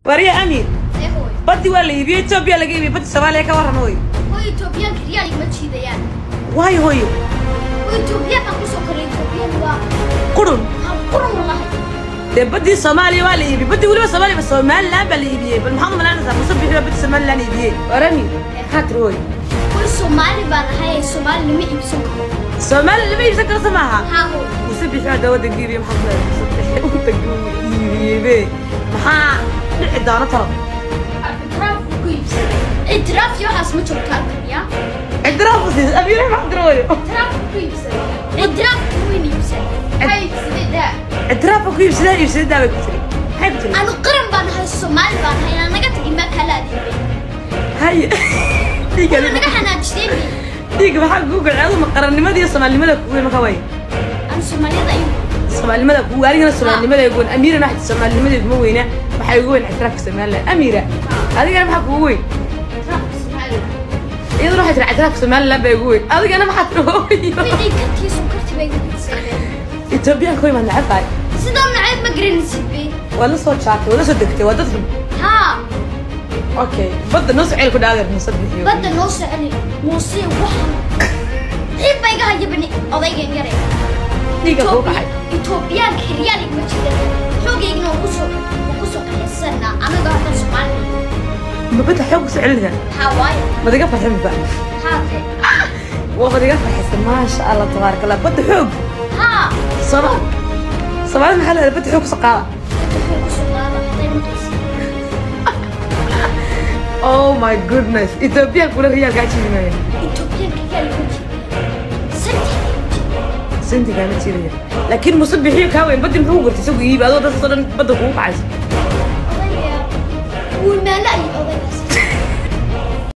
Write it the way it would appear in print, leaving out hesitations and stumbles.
Warya Amiir, baddi waa la iibiyey, Etoobiya laga iibiyey baddi Soomaaliya, ka warran hooyo. Hooy, Etoobiyaanka riyaal igma jiidayaan. Waayo hooyo? Hooy, Etoobiyaankaan kusoo koray, Etoobiyaan waa qurun. Ha, qurun wallahi. Dee baddii Soomaaliya waa la iibiyey, baddii weliba Soomaaliya Somaliland baa la iibiyey. Bal maxaad u malaynaysaa? Muuse Bixi baa baddi Somaliland iibiyey. War Amiir, maxaa tiri hooyo? Hooy, Soomaali baan ahay, Soomaali lama iibsan karo. Soomaali lama iibsan karo, soo maaha? Haa hooy. Muuse Bixi baa waddanka iibiyey. Maxaad leedahay? Muuse Bixi waddanka uu iibiyey be, maxaa dhici doona talo? Ictiraaf buu ku iibsaday. Ictiraaf iyo waxaas ma joogto halkan ya. Ictiraaf u siisay Amiir, maxaa tiri hooyo? Ictiraaf buu ku iibsaday. Ictiraaf wuu iibsaday. Maxaa iibsaday daa? Ictiraaf ku iibsaday, iibsaday bay ku tiri. Maxay ku tiri? Anu qaran baan ahay, Soomaali baan ahay, inaan naga tagin baa kala adeegay. Hay, dhiiga Kuna naga xanaajiseen. Dhiiga maxaa kugu gacay? Adigu ma qarannimada iyo soomaalinimada kugu weyn marka way? Anu Soomaaliyada ayuu. Soomaalinimada kugu, anigana soomaalinimada igu weyn. Amiirana waxay soomaalinimada iguma weyna, waxaa igu weyn ictiraafka Somaliland. Amiira, adigana maxaa kugu weyn? Ictiraafka Soomaaliya. Iyaduna waxay tiri ictiraafka Somaliland baa igu weyn. Adigana maxaa tiri hooyo? Wixii kartii sonkortii bay iga badisay. Etoobiyaanka way maad neceb tahay. Sidoo nacayb ma garanaysid be. Waa la soo jaatay, waa la soo degtay, waa dad xun. Haa. Okay, badda noo soo celi ku dhaadeer Muuse Bixiyo. Badda noo soo celi Muuse, waxan xiib ba iga haya bani odaygan yaray. Dhiiga kuu kacay. Etoobiyaanka xiryaal igma jiraan, xoogaygna waan kusoo kaxaysanaa anaga haddan Soomaali. Ma badda xoog ku soo celinaysaa? Haa waayo. Mad iga farxin ba? Haatee. Waa iga farxisa, maasha Allah tabaaraka Allah. Badda xoog. Haa. Sooma Soomaalida maxaa leedahay? Badda xoog kusoo qaada. Badda xoog kusoo qaada hadday maqlaysa. Oh my goodness, Ethoobiyan kula riyaal kaa jiidinaya. Etoobiyaanka riyaal igma jiidayaan, santi igma jiidayaan. Santi kaama jiidaya, laakiin Muuse Bixiyo kaa weyn. Baddi muxuu gurtay isagu iibi adoo dadkaasoo dhan badda kugu kacayso? Odayga wuu maala ay odaygaas.